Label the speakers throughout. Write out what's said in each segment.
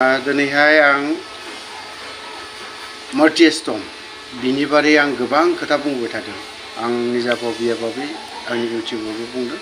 Speaker 1: दिनैहाय आं मर्टिएस्टम बिनि बारै आं गोबां खोथा बुंबाय थादों। आं निजाबो बियाबाबो आंनि इउटिउबावबो बुंदों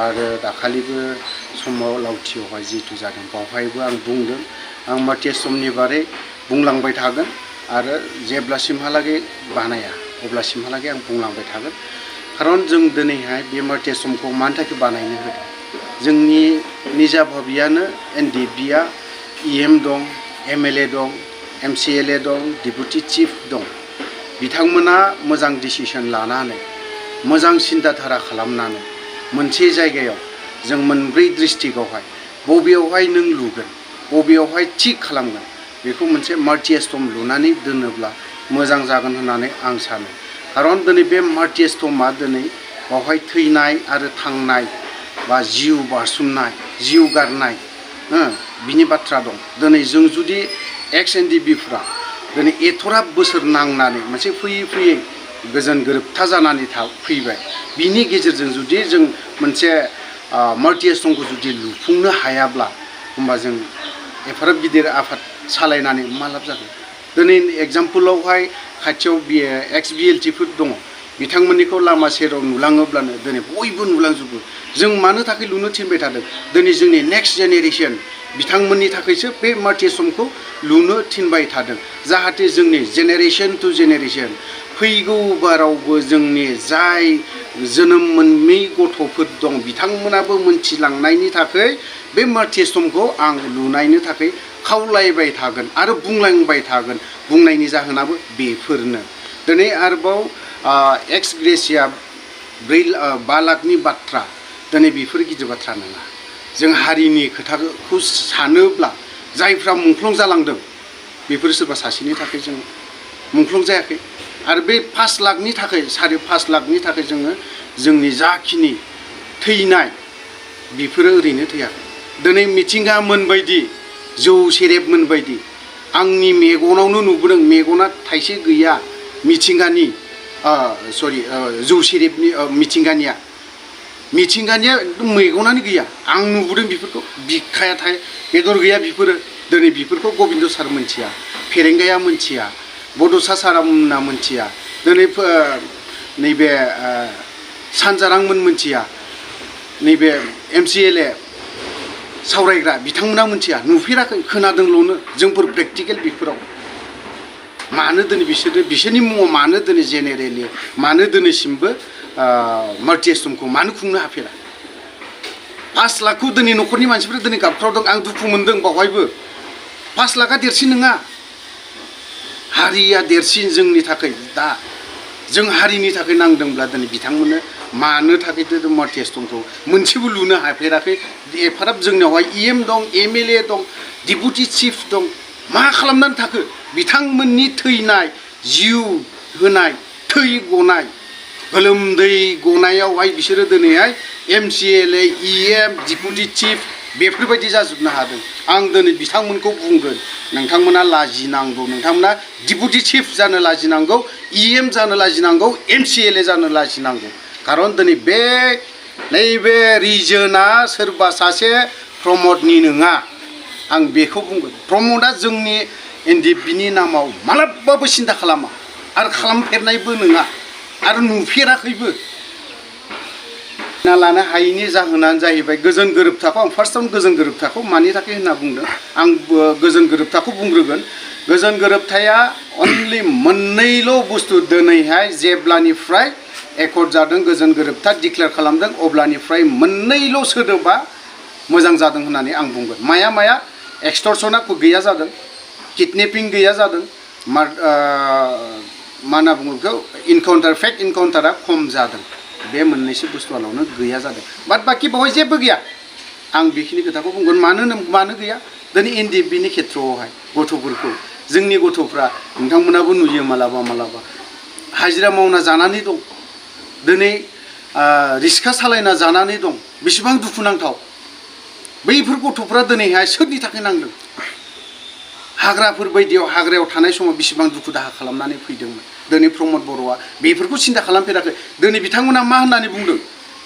Speaker 1: आरो दाखालिबो समाव लावथियावहाय जितु जादों बावहायबो आं बुंदों। आं मर्टिएस्टमनि बारै बुंलांबाय थागोन आरो जेब्लासिमहालागै बानाया अब्लासिमहालागै आं बुंलांबाय थागोन। खारन जों दिनैहाय बे मर्टिएस्टमखौ मानि थाखाय बानायनो होदों। जोंनि निजा भाबियानो NDFB आ EM दं, MLA दं, MCLA दं, डेपुटि चिफ दं। बिथांमोना मोजां डिसिसन लानानै मोजां सिन्ताधारा खालामनानै मोनसे जायगायाव जों मोनब्रै डिस्ट्रिक्टआवहाय बबेयावहाय नों लुगोन बबेयावहाय थिक खालामगोन बेखौ मोनसे मर्टिएस्टम लुनानै दोनोब्ला मोजां जागोन होननानै आं सानो। खारन दिनै बे मर्टिएस्टमा दिनै बावहाय थैनाय आरो थांनाय बा जिउ बारसोमनाय जिउ गारनाय बिनि बाथ्रा दं। दिनै जों जुदि एक्स NDFBफ्रा दिनै एथ'राब बोसोर नांनानै मोनसे फैयै फैयै गोजोन गोरोबथा जानानै फैबाय। बिनि गेजेरजों जुदि जों मोनसे मर्टिएस्टमखौ जुदि लुफुंनो हायाब्ला होमबा जों एफाराब गिदिर आफाद सालायनानै मा लाब जागोन। दिनै एग्जाम्पलावहाय खाथियाव एक्स BLTफोर दङ। बिथांमोननिखौ लामा सेराव नुलाङोब्लानो दिनै बयबो नुलांजोबो। जों मानो थाखाय लुनो थिनबाय थादों। दिनै जोंनि नेक्स्ट जेनेरेसन बिथांमोननि थाखायसो बे मर्टिएस्टमखौ लुनो थिनबाय थादों। जाहाथे जोंनि जेनेरेसन टु जेनेरेसन फैगौ बारावबो जोंनि जाय जोनोम मोनै गथ'फोर दं बिथांमोनाबो मोनथिलांनायनि थाखाय बे मर्टिएस्टमखौ आं लुनायनि थाखाय खावलायबाय थागोन आरो बुंलांबाय थागोन। बुंनायनि जाहोनाबो बेफोरनो। दिनै आरोबाव एक्स ग्रेसिया 5 लाखनि बाथ्रा दिनै बेफोर गिदिर बाथ्रा नङा। जों हारिनि खोथाखौ सानोब्ला जायफ्रा मुंख्लं जालांदों बेफोर सोरबा सासेनि थाखाय जों मुंख्लं जायाखै। आरो बे 5 लाखनि थाखाय 5.5 लाखनि थाखाय जोङो जोंनि जाखिनि थैनाय बेफोरो ओरैनो थैयाखै। दिनै मिथिंगा मोनबायदि जौ सेरेब मोनबायदि आंनि मेगनावनो नुबोदों। मेगना थाइसे गैया मिथिंगानि जौ सेरेबनि मिथिंगानिया मेगनानो गैया। आं नुबोदों बेफोरखौ। बिखाया बेदर गैया बेफोरो। दिनै बेफोरखौ गबिन्द सार मोनथिया, फेरेंगाया मोनथिया, बड'सा सारामोना मोनथिया, दिनै नैबे सानजारांमोन मोनथिया, नैबे MCLA सावरायग्रा बिथांमोना मोनथिया, नुफेराखै, खोनादोंल'नो। जोंफोर प्रेक्टिकेल बेफोराव मानो दिनै बिसोरनि मुङाव मानो दिनै जेनेरेलि मानो दिनैसिमबो मर्टिएस्टमखौ मानो खुंनो हाफेरा। 5 लाखखौ दिनै न'खरनि मानसिफोरा दिनै गाबख्रावदों। आं दुखु मोनदों बावहायबो। 5 लाखा देरसिन नङा। हारिया देरसिन जोंनि थाखाय। दा जों हारिनि थाखाय नांदोंब्ला दिनै बिथांमोननो मानो थाखाय मर्टिएस्टमखौ मोनसेबो लुनो हाफेराखै। एफाराब जोंनियावहाय EM दं, MLA दं, डेपुटि चिफ दं। मा खालामनानै थाखो। बिथांमोननि थैनाय जिउ होनाय थै गनाय गोलोमदै गनायावहाय बिसोरो दिनैहाय MCLA EM डेपुटि चिफ बेफोरबायदि जाजोबनो हादों। आं दिनै बिथांमोनखौ बुंगोन नोंथांमोना लाजिनांगौ। नोंथांमोना डेपुटि चिफ जानो लाजिनांगौ, EM जानो लाजिनांगौ, MCLA जानो लाजिनांगौ। खारन दिनै नैबे रिजोना सोरबा सासे प्रमदनि नङा। आं बेखौ बुंगोन। प्रमदआ जोंनि NDFBनि नामाव मालाबाबो सिन्था खालामा आरो खालामफेरनायबो नङा आरो नुफेराखैबो। लानो हायैनि जाहोनानो जाहैबाय गोजोन गोरोबथाखौ। आं फार्स्टआवनो गोजोन गोरोबथाखौ मानि थाखाय होनना बुंदों। आं गोजोन गोरोबथाखौ बुंग्रोगोन। गोजोन गोरोबथाया अनलि मोननैल' बुस्थु। दिनैहाय जेब्लानिफ्राय एकर्ड जादों गोजोन गोरोबथा डिक्लेयार खालामदों अब्लानिफ्राय मोननैल' सोदोबा मोजां जादों होननानै आं बुंगोन। माया एक्सटर्सना गैया जादों, किडनेपिं गैया जादों, मा होनना बुङो बेखौ फेक इनकाउन्टारा खम जादों। बे मोननैसो बुस्थुआवनो गैया जादों। बाद बाखि बावहाय जेबो गैया। आं बेखिनि खोथाखौ बुंगोन। मानो गैया। दिनै NDFBनि खेथ्रआवहाय गथ'फोरखौ जोंनि गथ'फ्रा नोंथांमोनाबो नुयो मालाबा हाजिरा मावना जानानै दं। दिनै रिक्सा सालायना जानानै दं। बेसेबां दुखुनांथाव। बैफोर गथ'फ्रा दिनैहाय सोरनि थाखाय नांदों। हाग्राफोर बायदियाव हाग्रायाव थानाय समाव बेसेबां दुखु दाहा खालामनानै फैदोंमोन। दिनै प्रमद बर'आ बेफोरखौ सिन्था खालामफेराखै। दिनै बिथांमोना मा होननानै बुंदों।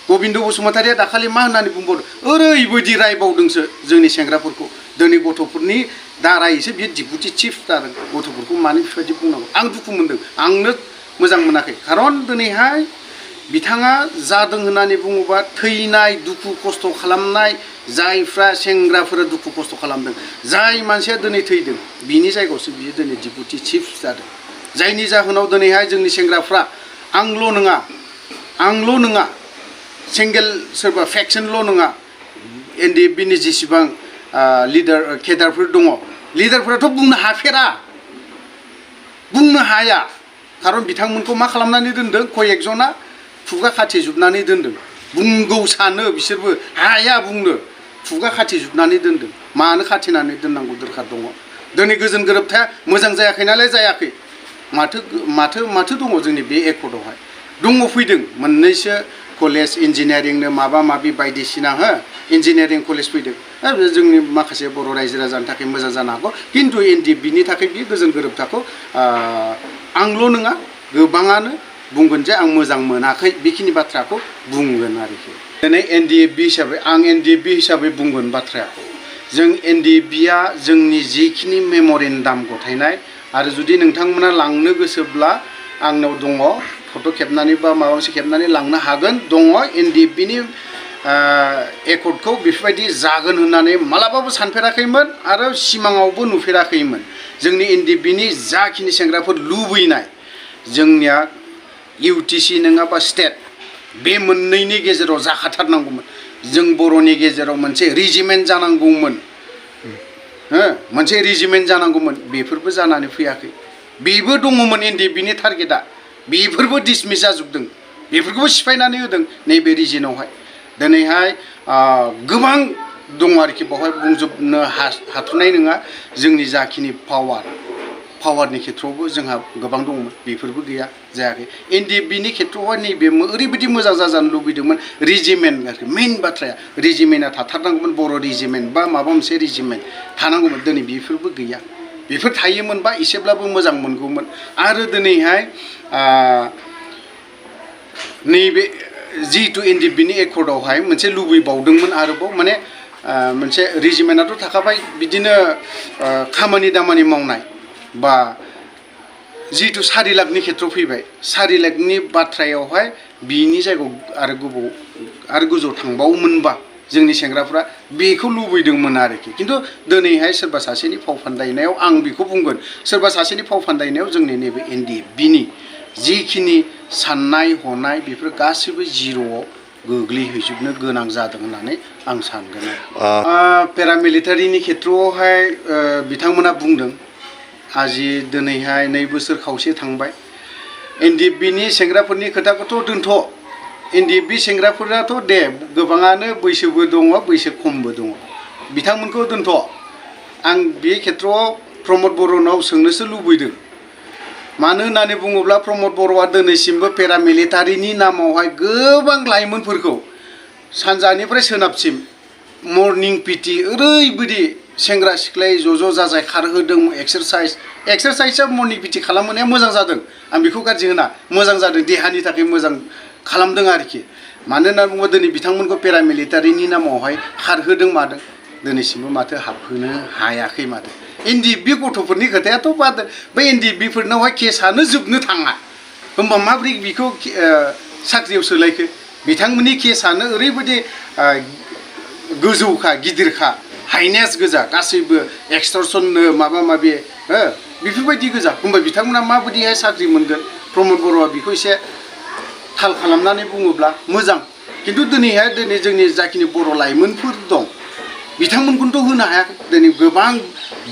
Speaker 1: गबिन्द बसुमतारिया दाखालि मा होननानै बुंबावदों। ओरैबायदि रायबावदोंसो जोंनि सेंग्राफोरखौ। दिनै गथ'फोरनि दारायसो बियो डिपुटि चिफ जादों गथ'फोरखौ मानो बेबायदि बुंनांगौ आं दुखु मोनदों आंनो मोजां मोनाखै खारन दिनैहाय बिथाङा जादों होननानै बुङोबा थैनाय दुखु खस्थ' खालामनाय जायफ्रा सेंग्राफोरा दुखु खस्थ' खालामदों जाय मानसिया दिनै थैदों बिनि जायगायावसो बियो दिनै डिपुटि चिफ जादों जायनि जाहोनाव दिनैहाय जोंनि सेंग्राफ्रा आंल' नङा सिंगेल सोरबा फेक्सनल' नङा NDFBनि जेसेबां लिडार केडारफोर दङ लिडारफोराथ' बुंनो हाया खारन बिथांमोनखौ मा खालामनानै दोनदों कयेकजना खुगा खाथेजोबनानै दोनदों बुंगौ सानो बिसोरबो हाया बुंनो खुगा खाथेजोबनानै दोनदों मानो खाथेनानै दोननांगौ दरखार दङ दिनै गोजोन गोरोबथाया मोजां जायाखै नालाय जायाखै माथो दङ जोंनि बे एकर्डआवहाय दङ फैदों मोननैसो कलेज इन्जिनियारिंनो माबा माबि बायदिसिना इन्जिनियारिं कलेज फैदों जोंनि माखासे बर' रायजो राजानि थाखाय मोजां जानो हागौ खिन्थु NDFBनि थाखाय बे गोजोन गोरोबथाखौ आंल' नङा गोबाङानो बुंगोन जे आं मोजां मोनाखै बेखिनि बाथ्राखौ बुंगोन आरोखि दिनै NDFB हिसाबै बुंगोन बाथ्राखौ जों NDFBआ जोंनि जिखिनि मेम'रेन्डाम गथायनाय आरो जुदि नोंथांमोना लांनो गोसोब्ला आंनाव दङ फट' खेबनानै बा माबा मोनसे खेबनानै लांनो हागोन दङ NDFBनि एकर्डखौ बेफोरबायदि जागोन होननानै मालाबाबो सानफेराखैमोन आरो सिमाङावबो नुफेराखैमोन जोंनि NDFBनि जाखिनि सेंग्राफोर लुबैनाय जोंनिया UTC नङाबा स्टेट बे मोननैनि गेजेराव जाखाथारनांगौमोन जों बर'नि गेजेराव मोनसे रेजिमेन्ट जानांगौमोन बेफोरबो जानानै फैयाखै बेबो दङमोन NDFBनि टारगेटआ बेफोरबो डिसमिस जाजोबदों बेफोरखौबो सिफायनानै होदों नैबे रिजिनावहाय दिनैहाय गोबां दङ आरोखि बेवहाय बुंजोबनो हाथ'नाय नङा जोंनि जाखिनि पावारनि खेथ्रआवबो जोंहा गोबां दंमोन बेफोरबो गैया जायाखै NDFBनि खेथ्रआवहाय नैबे ओरैबायदि मोजां जाजानो लुबैदोंमोन रेजिमेन्ट आरोखि मेइन बाथ्राया रेजिमेन्टआ थाथारनांगौमोन बर' रेजिमेन्ट बा माबा मोनसे रेजिमेन्ट थानांगौमोन दिनै बेफोरबो गैया बेफोर थायोमोनबा एसेब्लाबो मोजां मोनगौमोन आरो दिनैहाय नैबे जिहेतु NDFBनि एकर्डआवहाय मोनसे लुबैबावदोंमोन आरोबाव माने मोनसे रेजिमेन्टआथ' थाखाबाय बिदिनो खामानि दामानि मावनाय बा जिहेतु 4 लाखनि खेथ्रआव फैबाय 4 लाखनि बाथ्रायावहाय बिनि जायगायाव आरो गोजौ थांबावोमोनबा जोंनि सेंग्राफ्रा बेखौ लुबैदोंमोन आरोखि खिन्थु दिनैहाय सोरबा सासेनि फाव फान्दायनायाव आं बेखौ बुंगोन सोरबा सासेनि फाव फान्दायनायाव जोंनि नैबे NDFBनि जिखिनि साननाय हनाय बेफोर गासैबो जिर'आव गोग्लैहैजोबनो गोनां जादों होननानै आं सानगोन पेरामिलिटारिनि खेथ्रआवहाय बिथांमोना बुंदों आजि दिनैहाय 2 बोसोर खावसे थांबाय NDFBनि सेंग्राफोरनि खोथाखौथ' दोनथ' NDFB सेंग्राफोराथ' दे गोबाङानो बैसोबो दङ बैसो खमबो दङ बिथांमोनखौ दोनथ' आं बे खेथ्रआव प्रमद बर'नाव सोंनोसो लुबैदों मानो होननानै बुङोब्ला प्रमद बर'आ दिनैसिमबो पेरामिलिटारिनि नामावहाय गोबां लाइमोनफोरखौ सानजानिफ्राय सोनाबसिम मर्निं PT ओरैबायदि सेंग्रा सिख्लाय ज' जाजाय खारहोदों एक्सारसाइजआ मर्निं PT खालामनाया मोजां जादों आं बेखौ गाज्रि होना मोजां जादों देहानि थाखाय मोजां खालामदों आरोखि मानो होनना बुङोबा दिनै बिथांमोनखौ पेरामिलिटारिनि नामावहाय खारहोदों मादों दिनैसिमबो माथो हाबहोनो हायाखै माथो NDFB गथ'फोरनि खोथायाथ' बाद बै NDFBफोरनावहाय केसानो जोबनो थाङा होमबा माब्रै बिखौ साख्रियाव सोलायखो बिथांमोननि केसानो ओरैबायदि गोजौखा गिदिरखा हाइनेस गोजा गासैबो एक्सटर्सननो माबा माबि बेफोरबायदि गोजा होमबा बिथांमोना माबायदिहाय साख्रि मोनगोन प्रमद बर'आ बेखौ एसे थाल खालामनानै बुङोब्ला मोजां खिन्थु दिनै जोंनि जाखिनि बर' लाइमोनफोर दं बिथांमोनखौथ' होनो हायाखै दिनै गोबां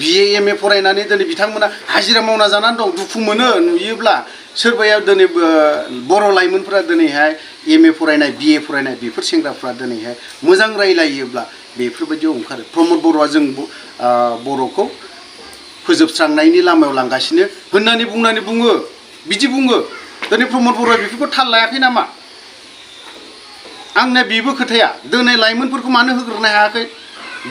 Speaker 1: BA MA फरायनानै दिनै बिथांमोना हाजिरा मावना जानानै दं दुखु मोनो नुयोब्ला सोरबाया दिनै बर' लाइमोनफोरा दिनैहाय MA फरायनाय BA फरायनाय बेफोर सेंग्राफ्रा दिनैहाय मोजां रायलायोब्ला बेफोरबायदियाव ओंखारो प्रमद बर'आ जों बर'खौ फोजोबस्रांनायनि लामायाव लांगासिनो होननानै बुङो बिदि बुङो दिनै प्रमद बर'आ बेफोरखौ थाल लायाखै नामा आंना बेबो खोथाया दिनै लाइमोनफोरखौ मानो होग्रोनो हायाखै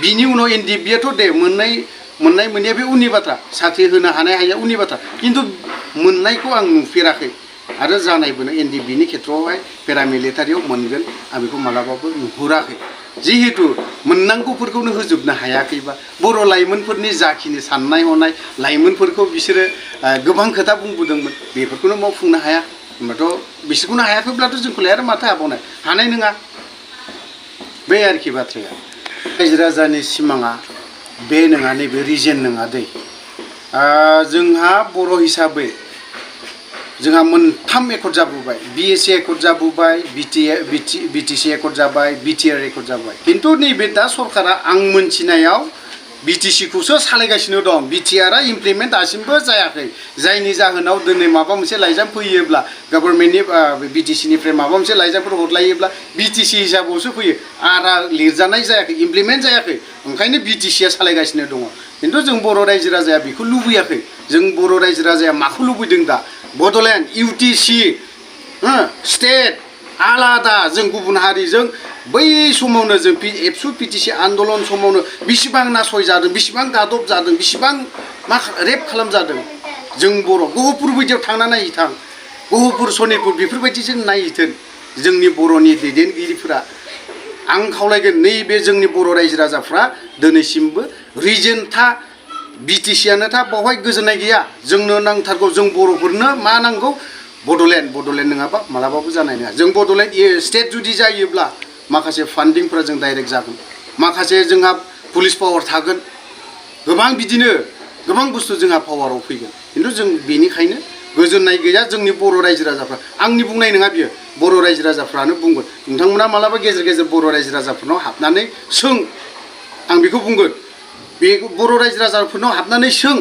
Speaker 1: बिनि उनाव NDFBआथ' दे मोननाय मोनैया बे उननि बाथ्रा साख्रि होनो हानाय हाया उननि बाथ्रा खिन्थु मोननायखौ आं नुफेराखै आरो जानायबो एनडिएफबिनि खेथ्रआवहाय पेरामिलिटारियाव मोनगोन आं बेखौ मालाबाबो नुहुराखै जिहेतु मोननांगौफोरखौनो होजोबनो हायाखैबा बर' लाइमोनफोरनि जाखिनि साननाय हनाय लाइमोनफोरखौ बिसोरो गोबां खोथा बुंबोदोंमोन बेफोरखौनो मावफुंनो हाया होमबाथ' बिसोरखौनो हायाखैब्लाथ' जोंखौलाय आरो माथो हाबावनो हानाय नङा बे आरोखि बाथ्राया रायजो राजानि सिमाङा बे नङा नैबे रिजन नङा दै जोंहा बर' हिसाबै जोंहा मोनथाम एकर्ड जाबोबाय बिएसि एकर्ड जाबोबाय बिटिसि एकर्ड जाबाय बिटिआर एकर्ड जाबाय खिन्थु नैबे दा सरकारा आं मोनथिनायाव बिटिसिखौसो सालायगासिनो दं बिटिआरआ इमप्लिमेन्ट दासिमबो जायाखै जायनि जाहोनाव दिनै माबा मोनसे लाइजाम फैयोब्ला गभर्नमेन्टनि बिटिसिनिफ्राय माबा मोनसे लाइजामफोर हरलायोब्ला बिटिसि हिसाबावसो फैयो आरा लिरजानाय जायाखै इमप्लिमेन्ट जायाखै ओंखायनो बिटिसिआ सालायगासिनो दङ खिन्थु जों बर' रायजो राजाया बेखौ लुबैयाखै जों बर' रायजो राजाया माखौ लुबैदों दा बड'लेण्ड इउटिसि स्टेट आलादा जों गुबुन हारिजों बै समावनो जों एबसु पिटिसि आन्दलन समावनो बेसेबां नासयजादों बेसेबां गादब जादों बेसेबां मा रेप खालामजादों जों बर' गहपुर बायदियाव थांना नायहैथां गहपुर सनितपुर बेफोरबायदि जों नायहैथों जोंनि बर'नि दैदेनगिरिफोरा आं खावलायगोन नैबे जोंनि बर' रायजो राजाफ्रा दिनैसिमबो रिजन था बिटिसिआनो था बावहाय गोजोननाय गैया जोंनो नांथारगौ जों बर'फोरनो मा नांगौ बड'लेण्ड नङाबा मालाबाबो जानाय नङा जों बड'लेण्ड स्टेट जुदि जायोब्ला माखासे फान्डिंफोरा जों डाइरेक्ट जागोन माखासे जोंहा पुलिस पावार थागोन गोबां बिदिनो गोबां बुस्थु जोंहा पावाराव फैगोन खिन्थु जों बेनिखायनो गोजोननाय गैया जोंनि बर' रायजो राजाफ्रा आंनि बुंनाय नङा बियो बर' रायजो राजाफ्रानो बुंगोन नोंथांमोना मालाबा गेजेर गेजेर बर' रायजो राजाफोरनाव हाबनानै सों आं बेखौ बुंगोन बे बर' रायजो राजाफोरनाव हाबनानै सों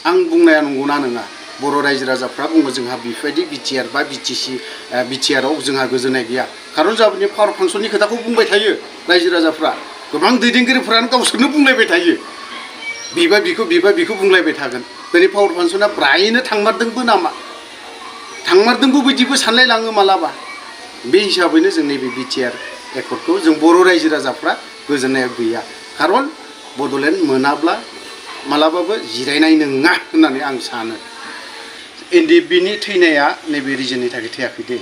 Speaker 1: आं बुंनाया नंगौना नङा बर' रायजो राजाफ्रा बुङो जोंहा बेफोरबायदि बिटिआर बा बिटिआरआव जोंहा गोजोननाय गैया खारन जोंहा पावार फांसननि खोथाखौ बुंबाय थायो रायजो राजाफ्रा गोबां दैदेनगिरिफोरानो गावसोरनो बुंलायबाय थायो बिबा बिखौ बुंलायबाय थागोन दिनै पावार फांसना फ्रायैनो थांमारदोंबो नामा थांमारदोंबो बिदिबो सानलायलाङो मालाबा बे हिसाबैनो जों नैबे बिटिआर एकर्डखौ जों बर' रायजो राजाफ्रा गोजोननाया गैया खारन बड'लेण्ड मोनाब्ला मालाबाबो जिरायनाय नङा होननानै आं सानो एनडिएफबिनि थैनाया नैबे रिजननि थाखाय थैयाखै दे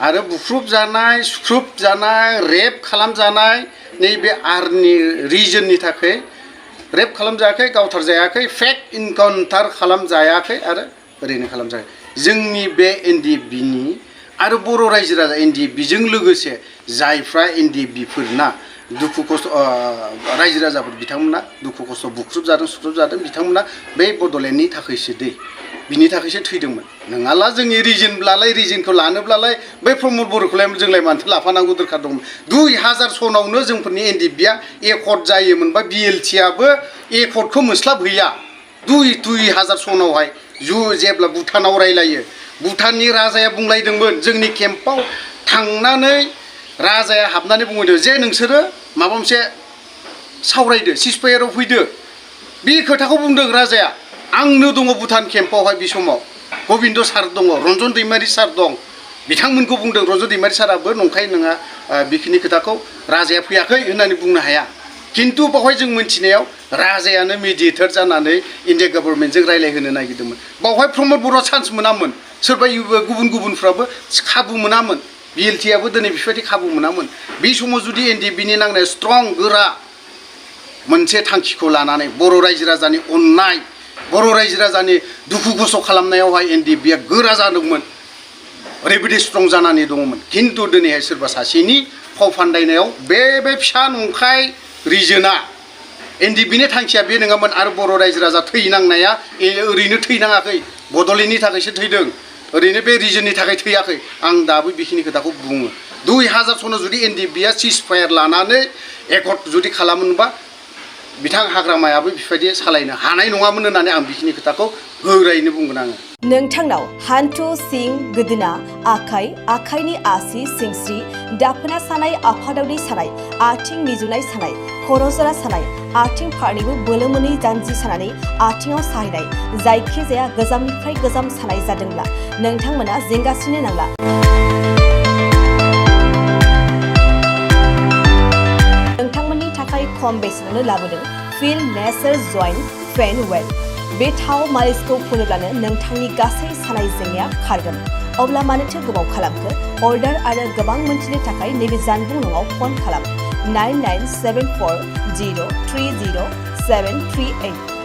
Speaker 1: आरो बुख्रुबजानाय सुख्रुबजानाय रेप खालामजानाय नैबे आर्नि रिजननि थाखाय रेप खालामजायाखै गावथारजायाखै फेक इनकाउन्टार खालामजायाखै आरो ओरैनो खालामजायाखै जोंनि बे एनडिएफबिनि आरो बर' रायजो राजा एनडिएफबिजों लोगोसे जायफ्रा एनडिएफबिफोरना दुखु खस्थ' रायजो राजाफोर बिथांमोना दुखु खस्थ' बुख्रुबजादों सुख्रुबजादों बिथांमोना बै बड'लेण्डनि थाखायसो दै बिनि थाखायसो थैदोंमोन नङाला जोंनि रिजनब्लालाय रिजनखौ लानोब्लालाय बै प्रमद बर'खौलाय जोंलाय मानोथो लाफानांगौ दरखार दंमोन 2000 सनावनो जोंफोरनि एनडिएफबिया एकर्ड जायोमोन बा बिएलटिआबो एकर्डखौ मोनस्लाबहैया 2000 सनावहाय जेब्ला भुटानाव रायलायो भुटाननि राजाया बुंलायदोंमोन जोंनि केम्पआव थांनानै राजाया हाबनानै बुंहैदों जे नोंसोरो माबा मोनसे सावरायदो सिजफायाराव फैदो बे खोथाखौ बुंदों राजाया आंनो दङ भुटान केम्पआवहाय बे समाव गबिन्द सार दङ रन्जन दैमारि सार दं बिथांमोनखौ बुंदों रन्जन दैमारि साराबो नंखाय नङा बेखिनि खोथाखौ राजाया फैयाखै होननानै बुंनो हाया खिन्थु बावहाय जों मिथिनायाव राजायानो मिडिएटर जानानै इन्डिया गभर्नमेन्टजों रायलायहोनो नागिरदोंमोन बावहाय प्रमद बर'आ चान्स मोनामोन सोरबा गुबुनफ्राबो खाबु मोनामोन बिएलटिआबो दिनै बेफोरबायदि खाबु मोनामोन बे समाव जुदि एनडिएफबिनि नांनाय स्ट्रं गोरा मोनसे थांखिखौ लानानै बर' रायजो राजानि अननाय बर' रायजो राजानि दुखु खस्थ' खालामनायावहाय एनडिएफबिया गोरा जादोंमोन ओरैबायदि स्ट्रं जानानै दङमोन खिन्थु दिनैहाय सोरबा सासेनि फाव फान्दायनायाव बे फिसा नंखाय रिजोना एनडिएफबिनि थांखिया बे नङामोन आरो बर' रायजो राजा थैनांनाया ओरैनो थैनाङाखै बड'लेण्डनि थाखायसो थैदों ओरैनो बे रिजननि थाखाय थैयाखै आं दाबो बेखिनि खोथाखौ बुङो 2000 सनाव जुदि एनडिएफबिया सिजफायार लानानै एकर्ड जुदि खालामोनबा बिथां हाग्रामायाबो बेबायदि सालायनो हानाय नङामोन होननानै आं बेखिनि खोथाखौ गोरायैनो बुंगोन आङो
Speaker 2: नोंथांनाव हान्थु सिं गोदोना आखाइनि आसि सिंस्रि दाफोना सानाय आफादावनि सानाय आथिं मिजुनाय सानाय खर' जरा सानाय आथिं फारनैबो बोलो मोनै जानजि सानानै आथिङाव साहैनाय जायखिजाया गोजामनिफ्राय गोजाम सानाय जादोंब्ला नोंथांमोना जिंगासिनो नांला नोंथांमोननि थाखाय खम बेसेनावनो लाबोदों फिल नेचार जइन्ट पेन वेल बे थाव मालिसखौ फुनोब्लानो नोंथांनि गासै सानाय जेंनाया खारगोन। अब्ला मानोथो गोबाव खालामखो? अर्डार आरो गोबां मोनथिनो थाखाय नैबे जानबुं नङाव फन खालाम 9974030738।